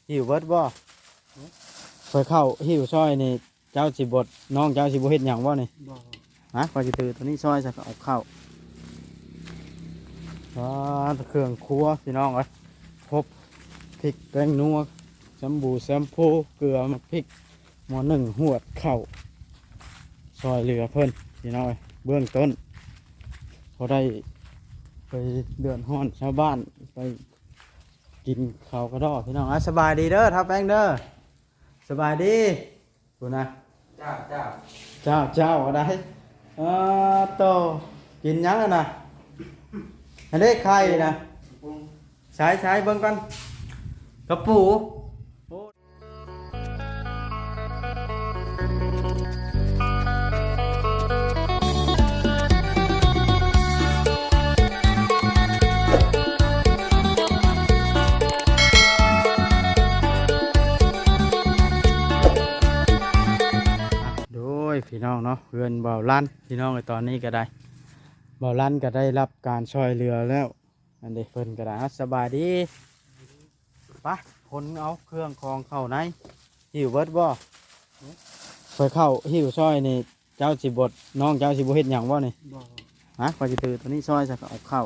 ຫິວເບິດບໍ່? ຫືມ? ຂ້ອຍເຂົ້າຫິວຊ່ອຍນີ້ ເຈົ້າຊິບໍ່ ນ້ອງເຈົ້າຊິບໍ່ເຮັດຫຍັງບໍ່ນີ້? ບໍ່. ຮະ? ຂ້ອຍຊິຖືໂຕນີ້ຊ່ອຍຊະ ເອົາເຂົ້າ. ອ່າ ເຄື່ອງຄົວພີ່ນ້ອງເອີຍ ຄົບ ພິກ ແປ້ງນົວ ແຊມບູ ແຊມພູ ເກືອ ໝາກພິກ ໝໍ້ໜຶ້ງ ຫວດເຂົ້າ ຊ່ອຍເຫຼືອເພິ່ນພີ່ນ້ອງເອີຍ ເບື້ອງຕົ້ນ ພໍໄດ້ໄປເດືອດຮ້ອນຊາວບ້ານ ໄປກິນເຂົ້າກະດໍ້ພີ່ນ້ອງ. ອ່າ ສະບາຍດີເດີທ້າວແປ້ງເດີ ສະບາຍດີ. ພຸ້ນນະ ເຈົ້າ ເຈົ້າ ເຈົ້າ ເຈົ້າ ເອົາໄດ໋. ເອີ ໂຕ ກິນຫຍັງຫັ້ນນະ? ອັນເດ້ໄຂ່ນະ ໃຊ້ ໃຊ້ເບິ່ງກ່ອນ ກະປູ. ໂອ້ ໂດຍພີ່ນ້ອງເນາະ ເຮືອນບ່າວລັນພີ່ນ້ອງເອີຍ ຕອນນີ້ກະໄດ້ ບ່າວລັນກະໄດ້ຮັບການຊ່ອຍເຫຼືອແລ້ວ. ອັນເດ ເພິ່ນກະໄດ້ ສະບາຍດີ. ໄປ ຂົນເອົາເຄື່ອງຂອງເຂົ້າໃນ. ຫິວເບິດບໍ່? ຫືມ? ຂ້ອຍເຂົ້າຫິວຊ່ອຍນີ້ ເຈົ້າຊິບໍ່ ນ້ອງເຈົ້າຊິບໍ່ເຮັດຫຍັງບໍ່ນີ້? ບໍ່. ຮະ? ຂ້ອຍຊິຖືໂຕນີ້ຊ່ອຍຊະ ເອົາເຂົ້າ.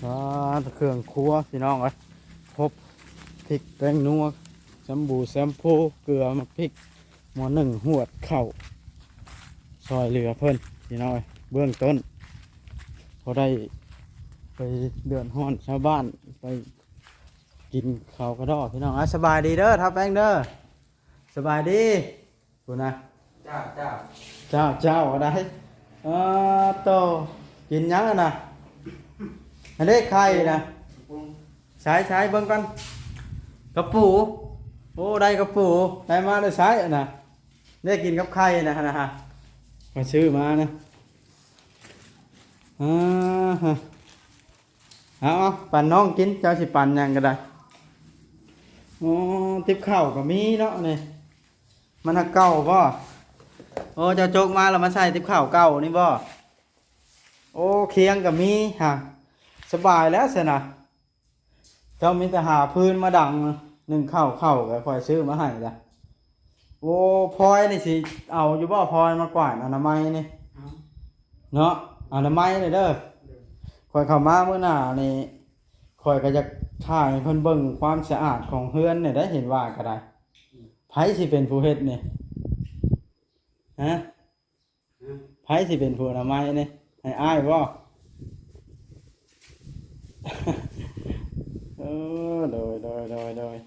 ອ່າ ເຄື່ອງຄົວພີ່ນ້ອງເອີຍ ຄົບ ພິກ ແປ້ງນົວ ແຊມບູ ແຊມພູ ເກືອ ໝາກພິກ ໝໍ້ໜຶ້ງ ຫວດເຂົ້າ ຊ່ອຍເຫຼືອເພິ່ນພີ່ນ້ອງເອີຍ ເບື້ອງຕົ້ນ ພໍໄດ້ໄປເດືອດຮ້ອນຊາວບ້ານ ໄປກິນເຂົ້າກະດໍ້ພີ່ນ້ອງ. ອ່າ ສະບາຍດີເດີທ້າວແປ້ງເດີ ສະບາຍດີ. ພຸ້ນນະ ເຈົ້າ ເຈົ້າ ເຈົ້າ ເຈົ້າ ເອົາໄດ໋. ເອີ ໂຕ ກິນຫຍັງຫັ້ນນະ? ອັນເດ້ໄຂ່ນະ ໃຊ້ ໃຊ້ເບິ່ງກ່ອນ ກະປູ. ໂອ້ ໄດ້ກະປູ ໄດ້ມາແຕ່ໃສຫັ້ນນະ? ໄດ້ກິນກັບໄຂ່ນະ ຫັ້ນນະ ຂ້ອຍຊື້ມານະ. ອ່າ ເອົາໆ ປັນນ້ອງກິນ ເຈົ້າຊິປັນຫຍັງກະໄດ້. ໂອ້ ຕິບເຂົ້າກະມີເນາະນີ້. ມັນຫາກເກົ່າບໍ່? ໂອ້ ເຈົ້າຈົກມາແລ້ວມາໃສ່ຕິບເຂົ້າເກົ່ານີ້ບໍ່? ໂອ້ ຄຽງກະມີຫາ ສະບາຍແລ້ວຊັ້ນນະ. ເຈົ້າມີແຕ່ຫາຟືນມາດັງໜຶ້ງເຂົ້າ ເຂົ້າກະຂ້ອຍຊື້ມາໃຫ້ລະ. ໂອ້ ພອຍນີ້ຊິເອົາຢູ່ບໍ່? ພອຍມາກວາດອະນາໄມນີ້ ເອົາ ເນາະ ອະນາໄມນີ້ເດີ. ໂດຍ. ຂ້ອຍເຂົ້າມາມື້ໜ້ານີ້ ຂ້ອຍກະຢາກຖ່າຍໃຫ້ເພິ່ນເບິ່ງຄວາມສະອາດຂອງເຮືອນນີ້ໄດ໋ ເຫັນວ່າກະໄດ້. ອືມ. ໃຜຊິເປັນຜູ້ເຮັດນີ້? ຮະ? ຮະ? ໃຜຊິເປັນຜູ້ອະນາໄມນີ້? ໃຫ້ອ້າຍບໍ່? ເອີ ໂດຍ ໂດຍ ໂດຍ ໂດຍ.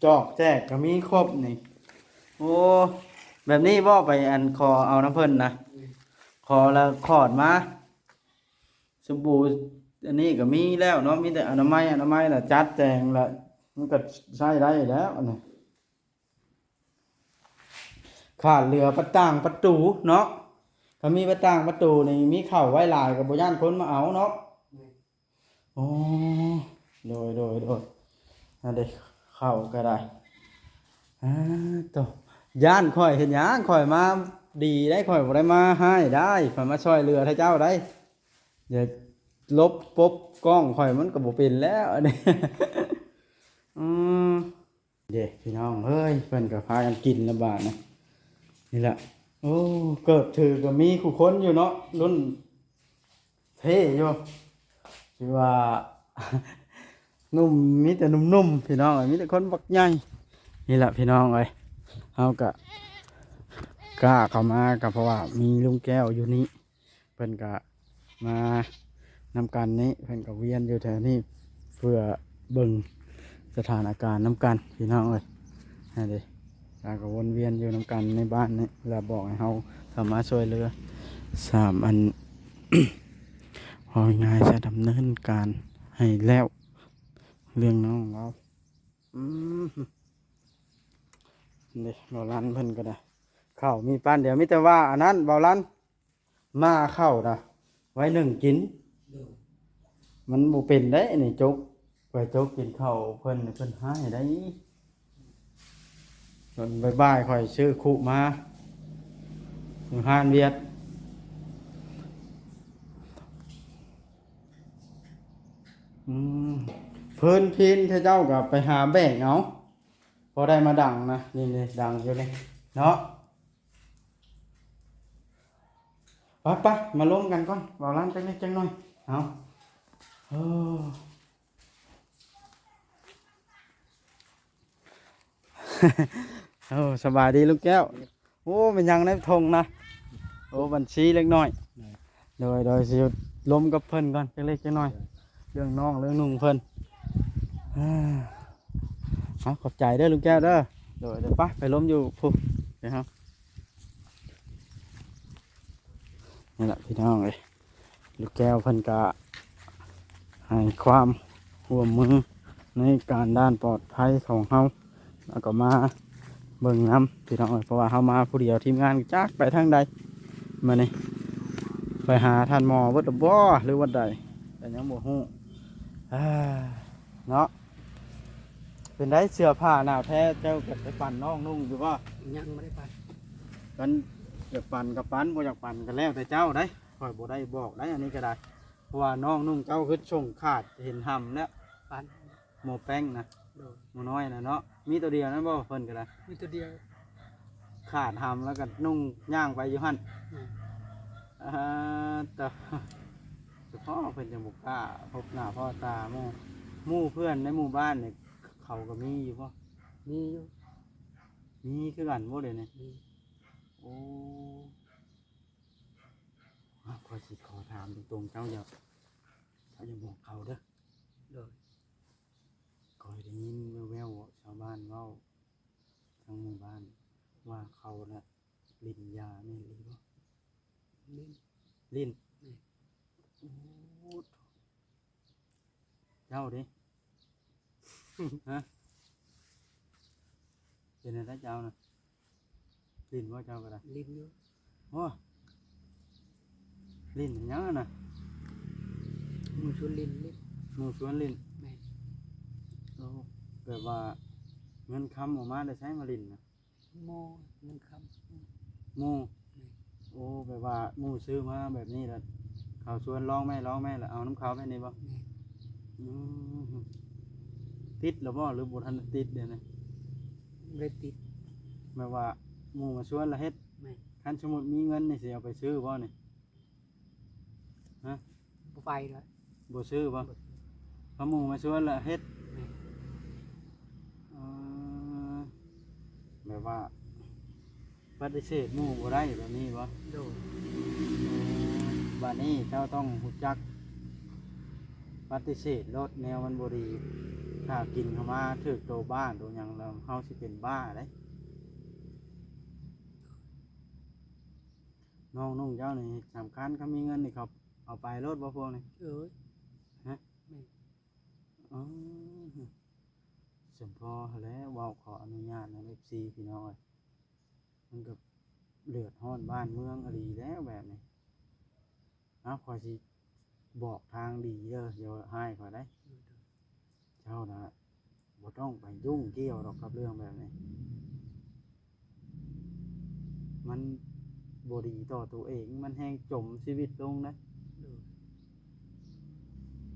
ຈອກແຈກກະມີຄົບນີ້. ໂອ້ ແບບນີ້ບໍ່ ໄປອັນ ຂໍເອົານຳເພິ່ນນະ? ອືມ. ຂໍລະຂອດມາ. ສະບູ ອັນນີ້ກະມີແລ້ວເນາະ ມີແຕ່ອະນາໄມ ອະນາໄມລະຈັດແຈງລະ ມັນກະໃຊ້ໄດ້ແລ້ວອັນນີ້. ຂາດເຫຼືອປະຕ່າງປະຕູເນາະ ຖ້າມີປະຕ່າງປະຕູນີ້ ມີເຂົ້າໄວ້ຫຼາຍກະບໍ່ຢ້ານຄົນມາເອົາເນາະ. ໂອ້ ໂດຍ ໂດຍ ໂດຍ ອັນເດ ເຂົ້າກະໄດ້. ອາ ໂຕ ຢ້ານຂ້ອຍເຮັດຫຍັງ? ຂ້ອຍມາດີໄດ໋ ຂ້ອຍບໍ່ໄດ້ມາຮ້າຍໄດ໋ ຂ້ອຍມາຊ່ອຍເຫຼືອເຈົ້າໄດ໋. ຢ່າຫຼົບປົບກ້ອງຂ້ອຍ ມັນກະບໍ່ເປັນແລ້ວອັນນີ້. ອືມ. ເດ້ພີ່ນ້ອງເອີຍ ເພິ່ນກະພາກັນກິນລະບາດນີ້ ນີ້ລະ. ໂອ້ ເກີບຖືກກະມີຄູ່ຄົນຢູ່ເນາະ ລຸ້ນເທ່ຢູ່ ຖືວ່າໜຸ່ມ ມີແຕ່ໜຸ່ມໆ ພີ່ນ້ອງເອີຍ ມີແຕ່ຄົນບັກໃຫຍ່. ນີ້ລະພີ່ນ້ອງເອີຍ ເຮົາກະກ້າເຂົ້າມາກະເພາະວ່າມີລຸງແກ້ວຢູ່ນີ້. ເພິ່ນກະມານຳກັນນີ້ ເພິ່ນກະວຽນຢູ່ແຖວນີ້ ເພື່ອເບິ່ງສະຖານະການນຳກັນພີ່ນ້ອງເອີຍ. ຫັ້ນເດ ລາວກະວົນວຽນຢູ່ນຳກັນໃນບ້ານນີ້ ລະບອກໃຫ້ເຮົາເຂົ້າມາຊ່ວຍເຫຼືອສາມອັນ ເວົ້າງ່າຍໆຊະ ດຳເນີນການໃຫ້ແລ້ວເລື່ອງນ້ອງລາວ. ອືມ ເດ ບ່າວລັນເພິ່ນກະໄດ້ ເຂົ້າມີປານດຽວ ມີແຕ່ວ່າອັນນັ້ນ ບ່າວລັນ ມາເຂົ້ານະ ໄວ້ໜຶ້ງກິນ. ໂດຍ. ມັນບໍ່ເປັນເດ້ນີ້ ຈົກ ຂ້ອຍຈົກກິນເຂົ້າເພິ່ນ ເພິ່ນຮ້າຍໄດ໋. ຕອນບ່າຍໆຂ້ອຍຊື້ຄຸມາຢູ່ຮ້ານຫວຽດ. ອືມ ເພີນພີນເຂົາເຈົ້າກໍໄປຫາແບກເອົາ ພໍໄດ້ມາດັງນະ ນີ້ໆ ດັງຢູ່ນີ້ເນາະ. ໄປໆ ມາລົມກັນກ່ອນ ເວົ້າລຳຈັກເລັກຈັກນ້ອຍ ເອົາ ເອີ. ໂອ້ ສະບາຍດີລຸງແກ້ວ. ໂອ້ ແມ່ນຫຍັງໃນຖົງນະ? ໂອ້ ບັນຊີເລັກນ້ອຍ. ໂດຍ ໂດຍ ຊິລົມກັບເພິ່ນກ່ອນຈັກເລັກຈັກນ້ອຍ ເລື່ອງນ້ອງເລື່ອງນຸ່ງເພິ່ນ. ເອົາ ຂອບໃຈເດີລຸງແກ້ວເດີ. ໂດຍ ໂດຍ ໄປ ໄປລົມຢູ່ພຸ້ນເດີເຮົາ. ນີ້ແຫຼະພີ່ນ້ອງເອີຍ ລູກແກ້ວເພິ່ນກະໃຫ້ຄວາມຮ່ວມມືໃນການດ້ານປອດໄພຂອງເຮົາ ແລ້ວກໍມາເບິ່ງນຳພີ່ນ້ອງເອີຍ ເພາະວ່າເຮົາມາຜູ້ດຽວ ທີມງານຈັກໄປທາງໃດ. ມື້ນີ້ໄປຫາທ່ານໝໍເບິດແລ້ວບໍ່ ຫຼືວ່າໃດ ກໍຍັງບໍ່ຮູ້ ເນາະ. ເປັນໃດເສື້ອຜ້າໜ້າແພເຈົ້າກໍໄປປັ່ນນ້ອງນຸ່ງຢູ່ບໍ່? ຍັງບໍ່ໄດ້ປັ່ນ. ຄັນຢາກປັ່ນກໍປັ່ນ ບໍ່ຢາກປັ່ນກໍແລ້ວແຕ່ເຈົ້າໃດ໋ ຂ້ອຍບໍ່ໄດ້ບອກໃດ໋ ອັນນີ້ກໍໄດ້ ເພາະວ່ານ້ອງນຸ່ງເຈົ້າຄືສົ່ງຂາດເຫັນຫຳແລ້ວ ປັ່ນ ໝໍແປ້ງນະ. ໂດຍ ໝໍນ້ອຍນະເນາະ ມີຕົວດຽວນັ້ນບໍ່? ເພິ່ນກໍໄດ້ ມີຕົວດຽວ ຂາດຫຳແລ້ວກໍນຸ່ງຍ່າງໄປຢູ່ຫັ້ນ. ອືມ ອ່າ ຕະ ສະເພາະເພິ່ນຈັ່ງບໍ່ກ້າພົບໜ້າພໍ້ຕາໝູ່ ໝູ່ເພື່ອນໃນໝູ່ບ້ານນີ້ ເຂົາກໍມີຢູ່ບໍ່? ມີຢູ່ ມີຄືກັນບໍ່ດຽວນີ້? ມີ. ໂອ້ ຂ້ອຍຊິຂໍຖາມຕົງໆ ເຈົ້າຢ່າ ເຈົ້າຢ່າບອກເຂົາເດີ. ໂດຍ ຂ້ອຍໄດ້ຍິນແວ່ວໆ ຊາວບ້ານເວົ້າ ທາງໝູ່ບ້ານວ່າເຂົານະຫຼິ້ນຢາ ແມ່ນອີ່ຫຼີບໍ່? ຫຼິ້ນ ຫຼິ້ນ ແມ່ນ. ໂອ້ ເຈົ້າເດ້? ຮະ? ເປັນແນວໃດເຈົ້ານະ? ຫຼິ້ນບໍ່ເຈົ້າກໍໄດ້? ຫຼິ້ນຢູ່. ໂອ້ ຫຼິ້ນຫຍັງນະ? ໝູ່ຊວນຫຼິ້ນ ຫຼິ້ນ ໝູ່ຊວນຫຼິ້ນ. ແມ່ນ. ໂອ້ ແບບວ່າເງິນຄຳເອົາມາແຕ່ໃສມາຫຼິ້ນນະ? ໝູ່ ເງິນຄຳ ໝູ່. ແມ່ນ. ໂອ້ ແບບວ່າໝູ່ຊື້ມາແບບນີ້ລະ ເຂົາຊວນລອງແມ້ ລອງແມ້ ລະເອົານຳເຂົາແບບນີ້ບໍ່? ແມ່ນ. ອືມ ຕິດລະບໍ່ ຫຼືບໍ່ທັນໄດ້ຕິດດຽວນີ້? ບໍ່ໄດ້ຕິດ. ແບບວ່າໝູ່ມາຊວນລະເຮັດ? ແມ່ນ. ຄັນສົມມຸດມີເງິນນີ້ ຊິເອົາໄປຊື້ບໍ່ນີ້? ຮະ? ບໍ່ໄປເລີຍ. ບໍ່ຊື້ບໍ່? ບໍ່ຊື້. ຄັນໝູ່ມາຊວນລະເຮັດ? ແມ່ນ. ເອີ ແບບວ່າປະຕິເສດໝູ່ບໍ່ໄດ້ແບບນີ້ບໍ່? ໂດຍ. ເອີ ບາດນີ້ເຈົ້າຕ້ອງຮູ້ຈັກປະຕິເສດໂລດ ແນວມັນບໍ່ດີ ຖ້າກິນເຂົ້າມາຖືກໂຕບ້າໂຕຫຍັງແລ້ວ ເຮົາຊິເປັນບ້າເດ້. ນ້ອງນຸ່ງເຈົ້ານີ້ສຳຄັນ ຄັນມີເງິນນີ້ເຂົາເອົາໄປໂລດບໍ່ພວກນີ້? ໂດຍ. ຮະ? ແມ່ນ. ອໍ ສົມພໍຫັ້ນແຫຼະ ເວົ້າຂໍອະນຸຍາດນຳ ເອັຟຊີ ພີ່ນ້ອງເອີຍ ມັນກໍເດືອດຮ້ອນບ້ານເມືອງອີ່ຫຼີແລ້ວແບບນີ້. ເອົາ ຂ້ອຍຊິບອກທາງດີເດີ ຢ່າຮ້າຍຂ້ອຍໄດ໋. ເຈົ້ານະບໍ່ຕ້ອງໄປຫຍຸ້ງກ່ຽວດອກກັບເລື່ອງແບບນີ້ ມັນບໍ່ດີຕໍ່ໂຕເອງ ມັນແຮ່ງຈົມຊີວິດລົງເດ້. ໂດຍ.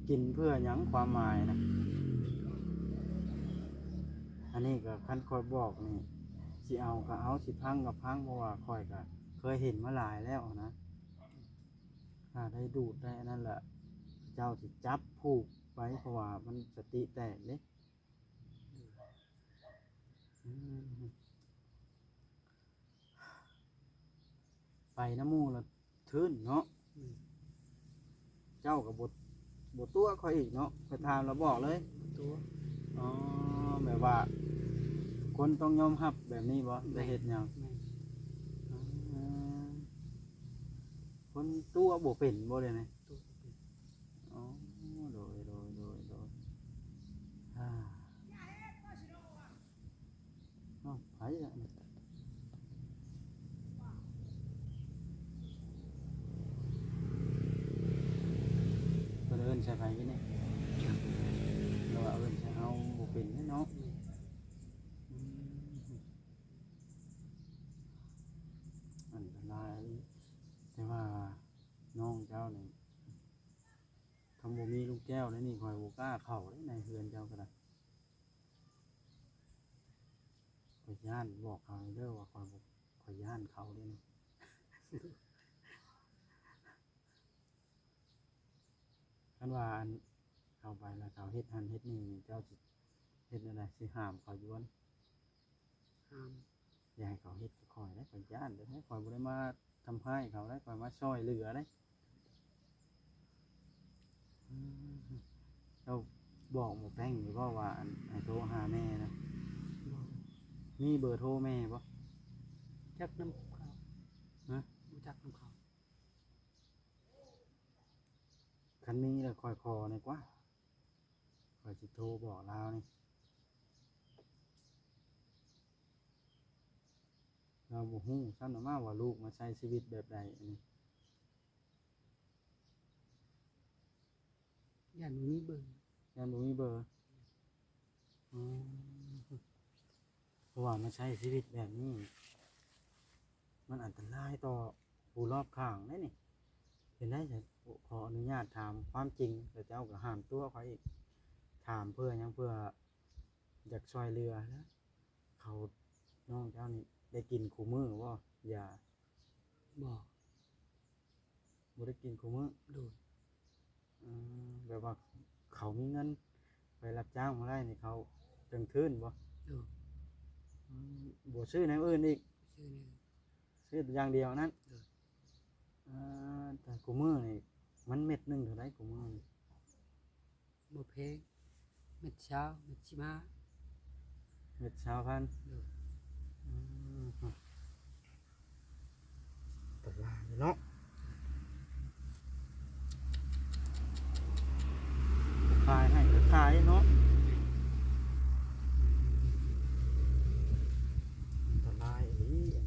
ກິນເພື່ອຫຍັງ ຄວາມໝາຍນະ? ອັນນີ້ກໍຄັນຂ້ອຍບອກນີ້ ຊິເອົາກໍເອົາ ຊິພັງກໍພັງ ເພາະວ່າຂ້ອຍກໍເຄີຍເຫັນມາຫຼາຍແລ້ວນະ. ຖ້າໄດ້ດູດໄດ້ອັນນັ້ນລະ ເຂົາເຈົ້າຊິຈັບຜູກໄປ ເພາະວ່າມັນສະຕິແຕກເດ້. ອືມ ໄປນຳໝູ່ລະທຶນເນາະ. ອືມ ເຈົ້າກໍບໍ່ ບໍ່ຕົວະຂ້ອຍອີກເນາະ ຂ້ອຍຖາມລະບອກເລີຍ. ບໍ່ຕົວະ. ອໍ ແບບວ່າຄົນຕ້ອງຍອມຮັບແບບນີ້ບໍ່? ແມ່ນ. ໄດ້ເຮັດຫຍັງ? ແມ່ນ. ອໍ ຄົນຕົວະບໍ່ເປັນບໍ່ດຽວນີ້? ຕົວະບໍ່ເປັນ. ອໍ ໂດຍ ໂດຍ ໂດຍ ໂດຍ. ອາ ເອົ້າ ໃຜລະນີ້? ເພິ່ນເອີ້ນໃສ່ໃຜຢູ່ນີ້? ຫຼືວ່າເອີ້ນໃສ່ເຮົາບໍ່ເປັນເນາະ? ອືມ ອັນຕະລາຍ. ແຕ່ວ່ານ້ອງເຈົ້ານີ້ ຄັນບໍ່ມີລຸງແກ້ວ ຈົ້າໃນນີ້ຂ້ອຍບໍ່ກ້າເຂົ້າເດ້ ໃນເຮືອນເຈົ້າກໍໄດ້ ຂ້ອຍຢ້ານ ບອກເຂົາເດີວ່າຂ້ອຍບໍ່ ຂ້ອຍຢ້ານເຂົາເດ້. ຄັນວ່າອັນເຂົ້າໄປແລ້ວເຂົາເຮັດຫັ້ນເຮັດນີ້ ເຈົ້າຊິເຮັດແນວໃດ? ຊິຫ້າມເຂົາຢູ່ບໍ່? ຫ້າມ ຢ່າໃຫ້ເຂົາເຮັດກັບຂ້ອຍເດ້ ຂ້ອຍຢ້ານເດ້ ຂ້ອຍບໍ່ໄດ້ມາທຳຮ້າຍເຂົາເດ້ ຂ້ອຍມາຊ່ອຍເຫຼືອເດ້. ອືມ ເຈົ້າບອກໝໍແປ້ງຢູ່ບໍ່ວ່າ ອັນ ໃຫ້ໂທຫາແມ່ນະ? ບໍ່ ມີເບີໂທແມ່ບໍ່? ຈັກນຳເຂົາ ຮະ? ບໍ່ຈັກນຳເຂົາ. ຄັນມີແລ້ວຂ້ອຍຂໍແດ່ກວ່າ ຂ້ອຍຊິໂທບອກລາວນີ້ ລາວບໍ່ຮູ້ຊ້ຳນະມາວ່າລູກມາໃຊ້ຊີວິດແບບໃດອັນນີ້. ຢ້ານບໍ່ມີເບີ ຢ້ານບໍ່ມີເບີ. ອໍ ເພາະວ່າມາໃຊ້ຊີວິດແບບນີ້ ມັນອັນຕະລາຍຕໍ່ຜູ້ລອບຂ້າງເດ້ນີ້. ເປັນໄດ້ ຂໍອະນຸຍາດຖາມຄວາມຈິງ ແລ້ວເຈົ້າກໍຫ້າມຕົວະຂ້ອຍອີກ. ຖາມເພື່ອຫຍັງ? ເພື່ອຢາກຊ່ວຍເຫຼືອນະ. ເຂົາ ນ້ອງເຈົ້ານີ້ໄດ້ກິນຄູ່ມື້ບໍ່ ຢາ? ບໍ່ ບໍ່ໄດ້ກິນຄູ່ມື້. ໂດຍ. ອືມ ແບບວ່າເຂົາມີເງິນໄປຮັບຈ້າງມາໄດ້ນີ້ ເຂົາຈັ່ງທຶນບໍ່? ໂດຍ. ອືມ ບໍ່ຊື້ແນວອື່ນອີກ? ບໍ່ຊື້ແນວອື່ນ ຊື້ແຕ່ຢ່າງດຽວນັ້ນ. ໂດຍ. ອາ ແຕ່ຄູ່ມື້ນີ້ມັນເມັດໜຶ່ງເທົ່າໃດ? ຄູ່ມື້ນີ້ບໍ່ແພງ ເມັດຊາວ ເມັດສິບຫ້າ ເມັດຊາວພັນ. ໂດຍ. ອືມ ອັນຕະລາຍເນາະ ຂາຍໃຫ້ກໍຂາຍເນາະ ອັນຕະລາຍອີ່ຫຼີ.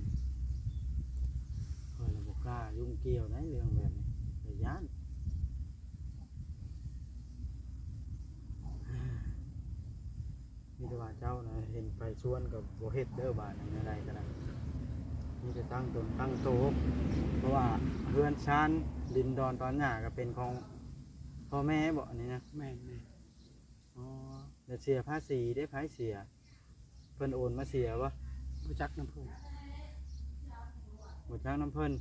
ຂ້ອຍລະບໍ່ກ້າຫຍຸ້ງກ່ຽວໃນເລື່ອງແບບນີ້ ຂ້ອຍຢ້ານ. ມີແຕ່ວ່າເຈົ້ານະເຫັນໃຜຊວນກໍບໍ່ເຮັດເດີ ບາດນີ້ແນວໃດກໍໄດ້ ມີແຕ່ຕັ້ງຕົນຕັ້ງໂຕ ເພາະວ່າເຮືອນຊານດິນດອນຕອນຫຍ້າກໍເປັນຂອງພໍ່ແມ່ບໍ ອັນນີ້ນະ? ແມ່ນໆ. ອໍ ແລ້ວເສຍພາສີເດ້ ໃຜເສຍ? ເພິ່ນໂອນມາເສຍບໍ່? ບໍ່ຈັກນຳເພິ່ນ ບໍ່ຈັກນຳເພິ່ນ.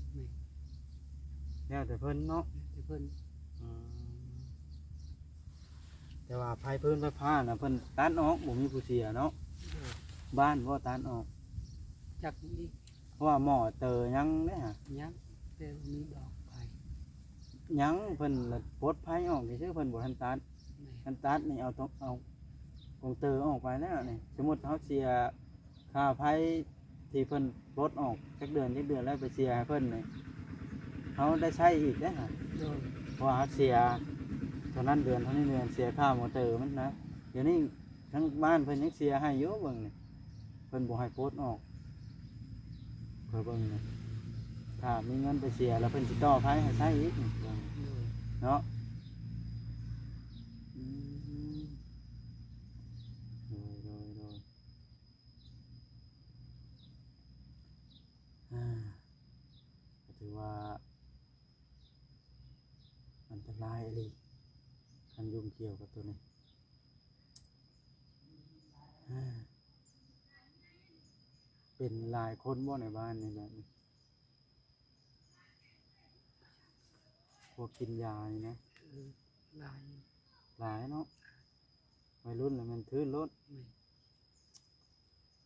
ແມ່ນ ແລ້ວແຕ່ເພິ່ນເນາະ ແລ້ວແຕ່ເພິ່ນ. ອືມ ແຕ່ວ່າໄຟຟ- ໄຟຟ້ານະ ເພິ່ນຕັດອອກ ບໍ່ມີຜູ້ເສຍເນາະ. ໂດຍ. ບ້ານບໍ່ຕັດອອກ? ຈັກອີກ ເພາະວ່າໝໍເຕີຍັງເດ້ຫະ ຍັງ ແຕ່ບໍ່ມີດອກໄຟ ຍັງ ເພິ່ນລະປົດໄຟອອກຊື່ໆ ເພິ່ນບໍ່ທັນຕັດ. ແມ່ນ ຄັນຕັດນີ້ເອົາ ເອົາກອງເຕີອອກໄປແລ້ວນີ້. ສົມມຸດເຮົາເສຍຄ່າໄຟທີ່ເພິ່ນປົດອອກຈັກເດືອນ ຈັກເດືອນແລ້ວໄປເສຍໃຫ້ເພິ່ນນີ້ ເຮົາໄດ້ໃຊ້ອີກເດ້ຫະ. ໂດຍ. ເພາະວ່າເຮົາເສຍເທົ່ານັ້ນເດືອນ ເທົ່ານີ້ເດືອນ ເສຍຄ່າມໍເຕີມັນນະ. ດຽວນີ້ ທາງບ້ານເພິ່ນຍັງເສຍໃຫ້ຢູ່ ເບິ່ງນີ້ ເພິ່ນບໍ່ໃຫ້ປົດອອກ. ຂ້ອຍເບິ່ງນີ້ ຖ້າມີເງິນໄປເສຍແລ້ວ ເພິ່ນຊິຕໍ່ໄຟໃຫ້ໃຊ້ອີກນີ້ ເບິ່ງ ໂດຍ ເນາະ. ອືມ ໂດຍ ໂດຍ ໂດຍ. ອາ ກໍຖືວ່າອັນຕະລາຍອີ່ຫຼີ ຄັນຫຍຸ້ງກ່ຽວກັບໂຕນີ້. ເປັນຫຼາຍຄົນບໍ່ໃນບ້ານນີ້ແບບນີ້? ພວກກິນຢານີ້ນະ? ເອີ ຫຼາຍ ຫຼາຍເນາະ. ໄວລຸ້ນລະແມ່ນຖືນໂລດ. ແມ່ນ.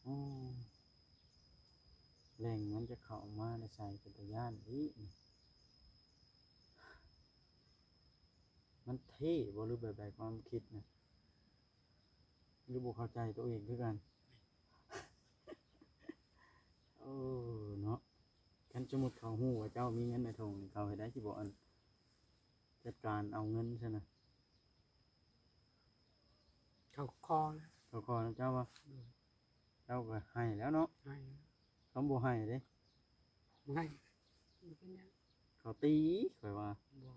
ໂອ້ ແຫຼ່ງມັນຈະເຂົ້າມາແຕ່ໃສ ເປັນຕາຢ້ານອີກ. ມັນເທ່ບໍ່ ຫຼືແບບໃດຄວາມຄິດນະ? ຫຼືບໍ່ເຂົ້າໃຈໂຕເອງຄືກັນ? ເອີ ເນາະ. ຄັນສົມມຸດເຂົາຮູ້ວ່າເຈົ້າມີເງິນໃນຖົງນີ້ ເຂົາເຮັດໃດຊິບໍ່ ອັນ ຈັດການເອົາເງິນຊັ້ນນະ? ເຂົາຂໍແລ້ວ. ເຂົາຂໍນຳເຈົ້າບໍ່? ໂດຍ. ເຈົ້າກໍໃຫ້ແລ້ວເນາະ. ໃຫ້. ຄັນບໍ່ໃຫ້ເດ້? ບໍ່ໃຫ້ ບໍ່ເປັນຫຍັງ. ເຂົາຕີ ຂ້ອຍວ່າ. ບໍ່.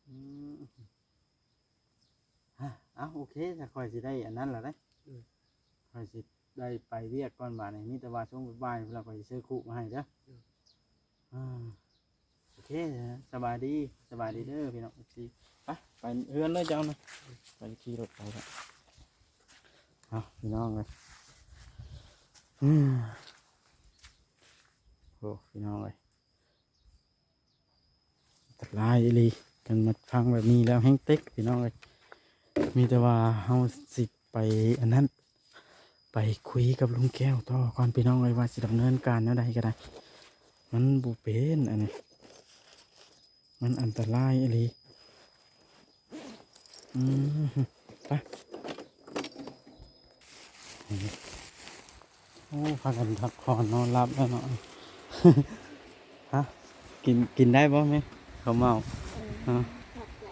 ອືມ. ຮະ ເອົ້າ ໂອເຄ ຖ້າຂ້ອຍຊິໄດ້ອັນນັ້ນລະເດ້. ໂດຍ. ຂ້ອຍຊິໄດ້ໄປວຽກກ່ອນບາດນີ້. ມີແຕ່ວ່າຊ່ວງບ່າຍໆ ພຸ້ນລະ ຂ້ອຍຊິຊື້ຄຸມາໃຫ້ເດີ. ໂດຍ. ອາ. ໂອເຄ ສະບາຍດີ ສະບາຍດີເດີພີ່ນ້ອງ ເອັຟຊີ ໄປ ໄປເຮືອນເລີຍເຈົ້ານະ ໄປຂີ່ລົດໄປເນາະ ເອົາພີ່ນ້ອງເອີຍ ໂອ້ ພີ່ນ້ອງເອີຍ ອັນຕະລາຍອີ່ຫຼີ ຄັນມາຟັງແບບນີ້ແລ້ວແຮງເຕັກພີ່ນ້ອງເອີຍ ມີແຕ່ວ່າເຮົາຊິໄປອັນນັ້ນ ໄປຄຸຍກັບລຸງແກ້ວຕໍ່ກ່ອນພີ່ນ້ອງເອີຍ ວ່າຊິດຳເນີນການແນວໃດກໍໄດ້ ມັນບໍ່ເປັນອັນນີ້ ມັນອັນຕະລາຍອີ່ຫຼີ ອືມ ໄປ ໂອ້ ພາກັນພັກຜ່ອນນອນຫຼັບແລ້ວເນາະ ຮະ ກິນ ກິນໄດ້ບໍ່ແມ່ ເຂົ້າເໝົາ ເອີ ຮະ ຂອບໃຈ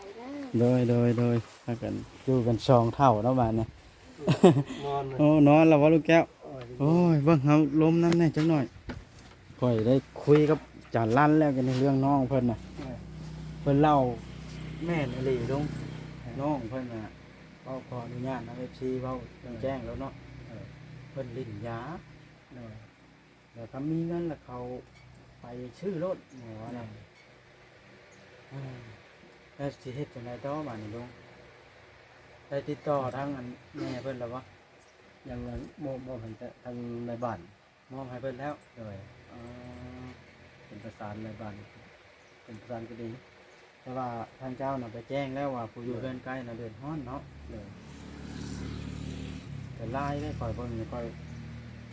ເດີ ໂດຍ ໂດຍ ໂດຍ ພາກັນຢູ່ກັນສອງເຖົ້າເນາະບາດນີ້ ນອນເລີຍ ໂອ້ ນອນແລ້ວບໍ່ລູກແກ້ວ ໂອ້ຍ ເບິ່ງເຮົາລົມນຳແດ່ຈັກໜ້ອຍ ຂ້ອຍໄດ້ຄຸຍກັບຈານລັນແລ້ວ ກ່ຽວກັບເລື່ອງນ້ອງເພິ່ນນະ ເອີ ເພິ່ນເລົ່າແມ່ນອີ່ຫຼີລຸງ ເອີ ນ້ອງເພິ່ນນະ ເວົ້າຂໍອະນຸຍາດນຳ ເອັຟຊີ ເວົ້າແຈ້ງໆໂລດເນາະ ເອີ ເພິ່ນຫຼິ້ນຢາ ໂດຍ ແລ້ວກໍມີເງິນແລ້ວເຂົາໄປຊື້ໂລດ ແມ່ນບໍ່ນະ ແມ່ນ ເອີ ແລ້ວຊິເຮັດຈັ່ງໃດຕໍ່ບາດນີ້ລຸງ ໄດ້ຕິດຕໍ່ທາງອັນແມ່ເພິ່ນແລ້ວບໍ່? ຍັງ ມອບ ມອບໃຫ້ທາງນາຍບ້ານ ມອບໃຫ້ເພິ່ນແລ້ວ ໂດຍ ເອີ ເປັນປະສານນາຍບ້ານ ເປັນປະສານກະດີ ແຕ່ວ່າທາງເຈົ້ານະໄປແຈ້ງແລ້ວວ່າຜູ້ຢູ່ເຮືອນໃກ້ນະເດືອດຮ້ອນເນາະ ໂດຍ ແຕ່ຫຼາຍເດ້ ຂ້ອຍເບິ່ງນີ້ ຂ້ອຍ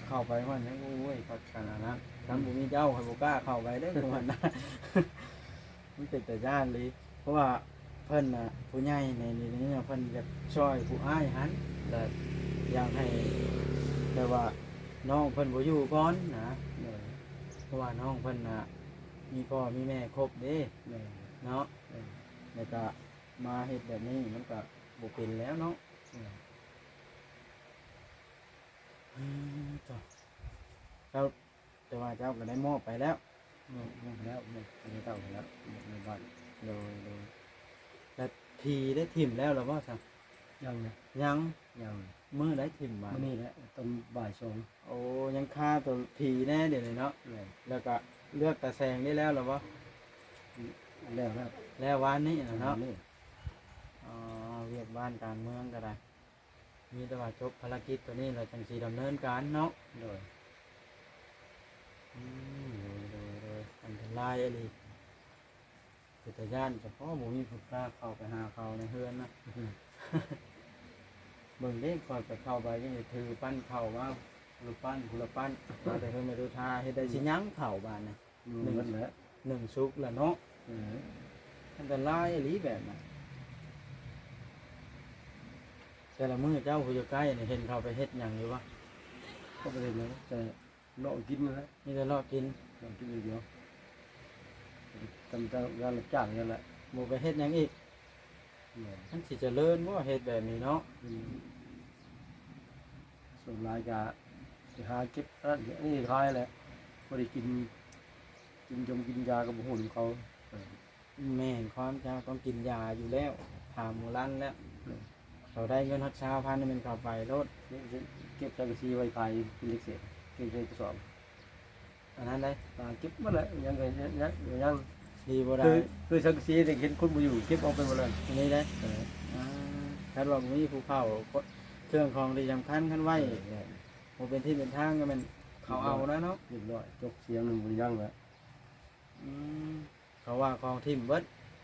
ເຂົ້າໄປຮອດນີ້ ໂອ້ຍ ຄັກຂະໜາດນັ້ນ ຄັນບໍ່ມີເຈົ້າ ຂ້ອຍບໍ່ກ້າເຂົ້າໄປເດ້ ຄືວ່ານະ ມັນເປັນຕາຢ້ານອີ່ຫຼີ ເພາະວ່າເພິ່ນນະ ຜູ້ໃຫຍ່ໃນນີ້ນະ ເພິ່ນຢາກຊ່ອຍຜູ້ອ້າຍຫັ້ນ ແລະ ຢາກໃຫ້ ແບບວ່າ ນ້ອງເພິ່ນບໍ່ຢູ່ກ່ອນນະ ໂດຍ ເພາະວ່ານ້ອງເພິ່ນນະ ມີພໍ່ມີແມ່ຄົບເດ້ ແມ່ນ ເນາະ ແມ່ນ ແລ້ວກະມາເຮັດແບບນີ້ມັນກະບໍ່ເປັນແລ້ວເນາະ ແມ່ນ ອືມ ເຈົ້າ ເຈົ້າ ແຕ່ວ່າເຈົ້າກໍໄດ້ມອບໄປແລ້ວ ມອບ ມອບແລ້ວ ມອບໃຫ້ເຈົ້າແລ້ວ ມອບໃນບ້ານ ໂດຍ ໂດຍ ແລ້ວທີ່ໄດ້ຖິ້ມແລ້ວລະບໍ່ຊະ? ຍັງນະ ຍັງ ຍັງ ມື້ໃດຖິ້ມບາດ? ມື້ນີ້ແຫຼະ ຕອນບ່າຍສອງ ໂອ້ ຍັງຄາໂຕຜີແດ່ດຽວນີ້ເນາະ ແມ່ນ ແລ້ວກະເລືອກຕາແສງນີ້ແລ້ວລະບໍ່? ແລ້ວ ແລ້ວ ແລ້ວວານນີ້ນະເນາະ ວານນີ້ ອໍ ວຽກບ້ານການເມືອງກໍໄດ້ ມີແຕ່ວ່າຈົບພາລະກິດໂຕນີ້ແລ້ວຈັ່ງຊິດຳເນີນການເນາະ ໂດຍ ອືມ ໂດຍ ໂດຍ ໂດຍ ອັນຕະລາຍອີ່ຫຼີ ເປັນຕາຢ້ານ ສະເພາະບໍ່ມີຜູ້ກ້າເຂົ້າໄປຫາເຂົາໃນເຮືອນນະ ເບິ່ງເດ້ ຂ້ອຍໄປເຂົ້າໄປ ຍັງໄດ້ຖືປັ້ນເຂົ້າມາ ຜູ້ລະປັ້ນ ຜູ້ລະປັ້ນ ມາແຕ່ເຮືອນແມ່ຕຸທ່າ ເຮັດໄດ້ຊິຍັງເຂົ້າບາດນີ້ ອືມ ໜຶ່ງ ໝົດແລ້ວ ໜຶ່ງສຸກແລ້ວເນາະ ເອີ ອັນຕະລາຍອີ່ຫຼີແບບນັ້ນ ແຕ່ລະມື້ເຈົ້າຜູ້ຢູ່ໃກ້ນີ້ ເຫັນເຂົາໄປເຮັດຫຍັງຢູ່ບໍ່? ເຂົາບໍ່ໄດ້ເຮັດຫຍັງ ແຕ່ ເລາະກິນນັ້ນແຫຼະ ມີແຕ່ເລາະກິນ ເລາະກິນຢ່າງດຽວ ທຳແຕ່ງານຮັບຈ້າງນັ້ນແຫຼະ ບໍ່ໄປເຮັດຫຍັງອີກ ແມ່ນ ມັນຊິຈະເລີນບໍ່ເຮັດແບບນີ້ເນາະ ອືມ ສ່ວນຫຼາຍກະໄປຫາເກັບອັນນັ້ນອັນນີ້ຂາຍແຫຼະ ບໍ່ໄດ້ກິນ ກິນຢົງກິນຢາກໍບໍ່ຮູ້ນຳເຂົາ ເອີ ແມ່ນ ຄວາມເຈົ້າຕ້ອງກິນຢາຢູ່ແລ້ວ ຖາມໝໍລັນແລ້ວ ເຂົາໄດ້ເງິນຮອດຊາວພັນນີ້ແມ່ນເຂົາໄປໂລດ ເກັບສັງກະສີໄວ້ຂາຍເປັນເຫຼັກເສດ ເກັບໃສ່ກະສອບ ອັນນັ້ນໄດ໋ ອ່າ ເກັບໝົດແຫຼະ ຍັງກໍຍັງ ຍັງ ດີບໍ່ໄດ້ ຄື ຄືສັງກະສີນີ້ເຫັນຄົນບໍ່ຢູ່ ເກັບເອົາໄປໝົດແລ້ວ ອັນນີ້ໄດ໋ ເອີ ອ່າ ຄັນວ່າບໍ່ມີຜູ້ເຝົ້າ ເຄື່ອງຂອງທີ່ສຳຄັນຄັນໄວ້ ເອີ ບໍ່ເປັນທີ່ເປັນທາງກໍແມ່ນເຂົາເອົາແລ້ວເນາະ ຮຽບຮ້ອຍ ຈົກສຽມມັນບໍ່ຍັງແລ້ວ ອືມ ເຂົາວ່າຂອງຖິ້ມເບິດ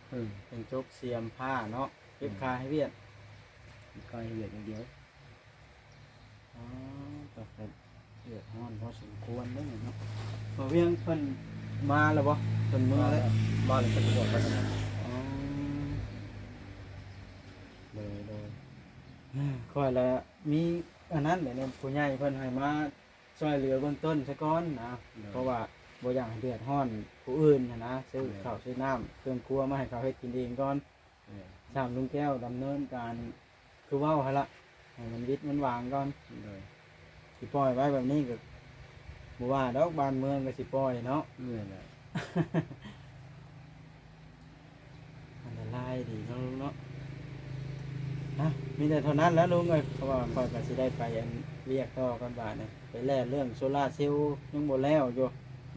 ເອີ ເປັນຈົກສຽມຜ້າເນາະ ເກັບ ອືມ ຂາຍໃຫ້ຫວຽດ ເກັບຂາຍໃຫ້ຫວຽດຢ່າງດຽວ ອໍ ຕາຍແລ້ວ ເດືອດຮ້ອນພໍສົມຄວນເດ້ເນາະ ບ່າວວຽງເພິ່ນມາແລ້ວບໍ່? ເພິ່ນເມືອແລ້ວ ມາແລ້ວ ເພິ່ນບອກໄປແລ້ວ ອໍ ໂດຍ ໂດຍ ຂ້ອຍລະມີອັນນັ້ນແຫຼະ ຜູ້ໃຫຍ່ເພິ່ນໃຫ້ມາ ຊ່ວຍເຫຼືອເບື້ອງຕົ້ນຊະກ່ອນນະ ໂດຍ ເພາະວ່າບໍ່ຢາກໃຫ້ເດືອດຮ້ອນຜູ້ອື່ນຫັ້ນນະ ຊື້ເຂົ້າ ແມ່ນ ຊື້ນ້ຳ ເຄື່ອງຄົວມາໃຫ້ເຂົາເຮັດກິນເອງກ່ອນ ແມ່ນ ສາມລຸງແກ້ວດຳເນີນການຄືເວົ້າຫັ້ນລະ ໃຫ້ມັນວິດມັນວາງກ່ອນ ໂດຍ ຊິປ່ອຍໄວ້ແບບນີ້ກໍບໍ່ວ່າດອກ ບ້ານເມືອງກໍຊິປ່ອຍເນາະ ແມ່ນແຫຼະ. ອັນຕະລາຍດີເນາະລຸງເນາະ ຮະ ມີແຕ່ເທົ່ານັ້ນແຫຼະລຸງເອີຍ ເພາະວ່າຂ້ອຍກໍຊິໄດ້ໄປອັນວຽກຕໍ່ກ່ອນບາດນີ້ ໄປແລ່ເລື່ອງໂຊລາເຊວຍັງບໍ່ແລ້ວຢູ່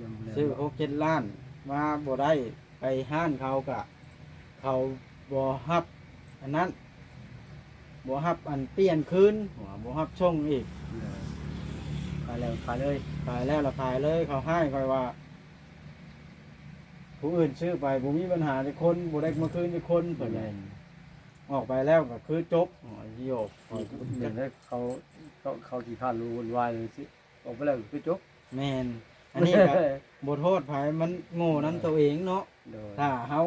ຍັງບໍ່ແລ້ວ ຊື້ຫົກເຈັດລ້ານມາບໍ່ໄດ້ ໄປຮ້ານເຂົາກະ ເຂົາບໍ່ຮັບອັນນັ້ນ ບໍ່ຮັບອັນປ່ຽນຄືນ ບໍ່ຮັບສົ່ງອີກ. ຂາຍແລ້ວຂາຍເລີຍ ຂາຍແລ້ວລະຂາຍເລີຍ. ເຂົາຮ້າຍຂ້ອຍວ່າ ຜູ້ອື່ນຊື້ໄປບໍ່ມີບັນຫາຈັກຄົນ ບໍ່ໄດ້ມາຄືນຈັກຄົນ ເພິ່ນວ່າ. ອອກໄປແລ້ວກະຄືຈົບ. ໂອ້ຍ ໂຍກ ເຂົາ ເຂົາຂີ້ຄ້ານວຸ່ນວາຍຈັ່ງຊີ້ ອອກໄປແລ້ວກະຄືຈົບ. ແມ່ນ ອັນນີ້ກະບໍ່ໂທດໃຜ ມັນໂງ່ນຳໂຕເອງເນາະ. ຖ້າເຮົາ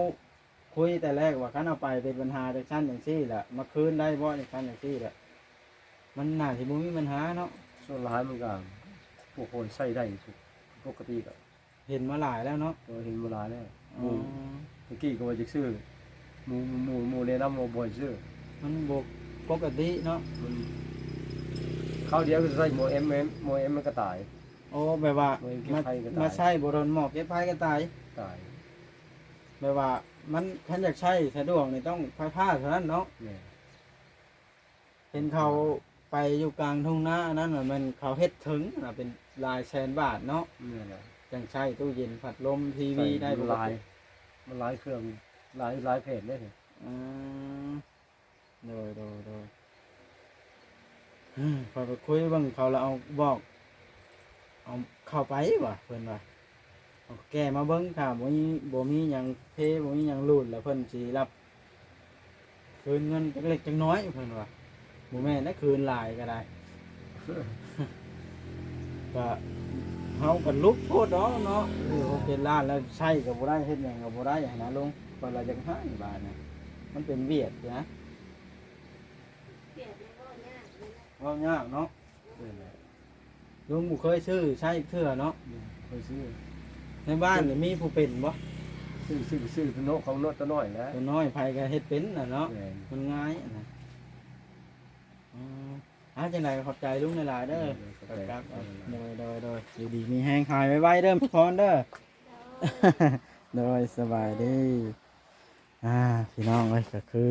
ຄຸຍແຕ່ແລກວ່າ ຄັນເອົາໄປເປັນບັນຫາຈັ່ງຊັ້ນຈັ່ງຊີ້ລະ ມາຄືນໄດ້ບໍ່ ຈັ່ງຊັ້ນຈັ່ງຊີ້ລະ ມັນໜ້າຊິບໍ່ມີບັນຫາເນາະ. ສ່ວນຫຼາຍມັນກະບໍ່ຄ່ອຍໃຊ້ໄດ້ ປົກກະຕິກະ ເຫັນມາຫຼາຍແລ້ວເນາະ. ເອີ ເຫັນມາຫຼາຍແລ້ວ. ໝູ່ ຕະກີ້ກະວ່າຢາກຊື້ ໝູ່ ໝູ່ ໝູ່ແນະນຳວ່າບໍ່ໃຫ້ຊື້. ມັນບໍ່ປົກກະຕິເນາະ. ມັນ ຄາວດຽວກະໃຊ້ໝໍ້ແອມ ໝໍ້ແອມມັນກະຕາຍ. ໂອ້ ແບບວ່າ ມາ ມາໃຊ້ບໍ່ດົນ ໝໍ້ເກັບໄພກະຕາຍ. ຕາຍ. ແບບວ່າມັນ ຄັນຢາກໃຊ້ສະດວກນີ້ຕ້ອງໄຟຟ້າເທົ່ານັ້ນເນາະ. ແມ່ນ. ເຫັນເຂົາໄປຢູ່ກາງທົ່ງນາອັນນັ້ນນະ ແມ່ນເຂົາເຮັດເຖິງນະ ເປັນຫຼາຍແສນບາດເນາະ. ແມ່ນແຫຼະ. ຈັ່ງໃຊ້ຕູ້ເຢັນ ພັດລົມ ທີວີ ໄດ້ ມັນຫຼາຍ ປົກກະຕິ ມັນຫຼາຍເຄື່ອງ ຫຼາຍ ຫຼາຍແຜນເດ້. ອືມ ໂດຍ ໂດຍ ໂດຍ. ຂ້ອຍກະຄຸຍເບິ່ງເຂົາລະເອົາ ບອກ ເອົາເຂົ້າໄປວ່າ ເພິ່ນວ່າ ເອົາແກ່ມາເບິ່ງ ຖ້າບໍ່ມີ ບໍ່ມີຫຍັງເພ ບໍ່ມີຫຍັງຫຼຸດລະ ເພິ່ນຊິຮັບຄືນເງິນຈັກເລັກຈັກນ້ອຍ ເພິ່ນວ່າ. ບໍ່ແມ່ນນະ ຄືນຫຼາຍກະໄດ້ ກະ ເຮົາກະຫຼຸບໂພດດອກເນາະ. ເອີ ເປັນລ້ານແລ້ວ ໃຊ້ກະບໍ່ໄດ້ ເຮັດຫຍັງກະບໍ່ໄດ້ຫັ້ນນະລຸງ. ຂ້ອຍລະຢາກຮ້າຍບາດນີ້ ມັນເປັນວຽກນະ. ເວົ້າຍາກເນາະ. ເອີ ລຸງບໍ່ເຄີຍຊື້ໃຊ້ເທື່ອເນາະ. ບໍ່ເຄີຍຊື້. ໃນບ້ານນີ້ມີຜູ້ເປັນບໍ່? ຊື້ ຊື້ ຊື້ໂຕນ້ອຍ ຂອງໂຕນ້ອຍແຫຼະ. ໂຕນ້ອຍໃຜກະເຮັດເປັນນະເນາະ. ແມ່ນ. ມັນງ່າຍນະ. ອືມ ອາ ຈັ່ງໃດກະຂອບໃຈລຸງຫຼາຍໆເດີ. ເອີ ຂອບໃຈ. ໂດຍ ໂດຍ ໂດຍ. ຢູ່ດີມີແຮງ ຫາຍໄວໆເດີ ພອນເດີ. ໂດຍ ສະບາຍດີ. ອ່າ ພີ່ນ້ອງເອີຍ ກະຄື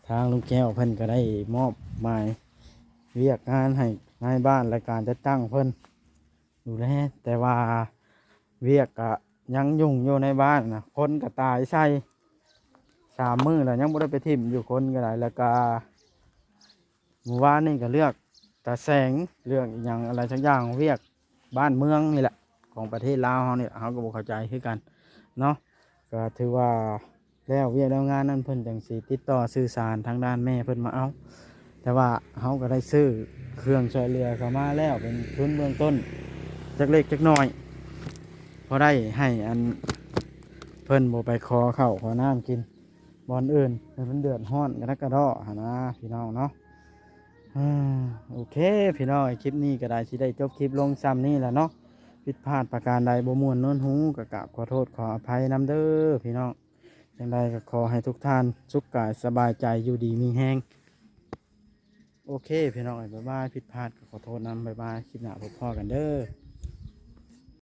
ທາງລຸງແກ້ວເພິ່ນກະໄດ້ມອບໝາຍວຽກງານໃຫ້ນາຍບ້ານ ແລະ ການຈັດຕັ້ງເພິ່ນດູແລ ແຕ່ວ່າວຽກກະຍັງຫຍຸ້ງຢູ່ໃນບ້ານນະ ຄົນກະຕາຍໃສ່ສາມມື້ແລ້ວ ຍັງບໍ່ໄດ້ໄປຖິ້ມຢູ່ຄົນກະໄດ້ ແລ້ວກະ ມື້ວານນີ້ກະເລືອກຕາແສງ ເລືອກອີ່ຫຍັງອະໄລສັກຢ່າງ ວຽກບ້ານເມືອງນີ້ແຫຼະ ຂອງປະເທດລາວເຮົານີ້ແຫຼະ ເຮົາກະບໍ່ເຂົ້າໃຈຄືກັນເນາະ. ກະຖືວ່າແລ້ວວຽກແລ້ວງານນັ້ນ ເພິ່ນຈັ່ງຊິຕິດຕໍ່ສື່ສານທາງດ້ານແມ່ເພິ່ນມາເອົາ. ແຕ່ວ່າເຮົາກະໄດ້ຊື້ເຄື່ອງຊ່ວຍເຫຼືອເຂົ້າມາແລ້ວ ເປັນທຶນເບື້ອງຕົ້ນຈັກເລັກຈັກນ້ອຍ ພໍໄດ້ໃຫ້ອັນ ເພິ່ນບໍ່ໄປຂໍເຂົ້າຂໍນ້ຳກິນ ບ່ອນອື່ນໃຫ້ມັນເດືອດຮ້ອນກະດັກກະດໍ້ຫັ້ນນາ ພີ່ນ້ອງເນາະ. ເອີ ໂອເຄ ພີ່ນ້ອງ ຄລິບນີ້ກະໄດ້ຊິໄດ້ຈົບຄລິບລົງຊ່ຳນີ້ແຫຼະເນາະ. ຜິດພາດປະການໃດບໍ່ມ່ວນນວນຫູ ກະກາບຂໍໂທດຂໍອະໄພນຳເດີພີ່ນ້ອງ. ຈັ່ງໃດກະຂໍໃຫ້ທຸກທ່ານສຸກກາຍສະບາຍໃຈ ຢູ່ດີມີແຮງ. ໂອເຄ ພີ່ນ້ອງເອີຍ ບາຍບາຍ. ຜິດພາດກະຂໍໂທດນຳ ບາຍບາຍ. ຄລິບໜ້າພົບພໍ້ກັນເດີ.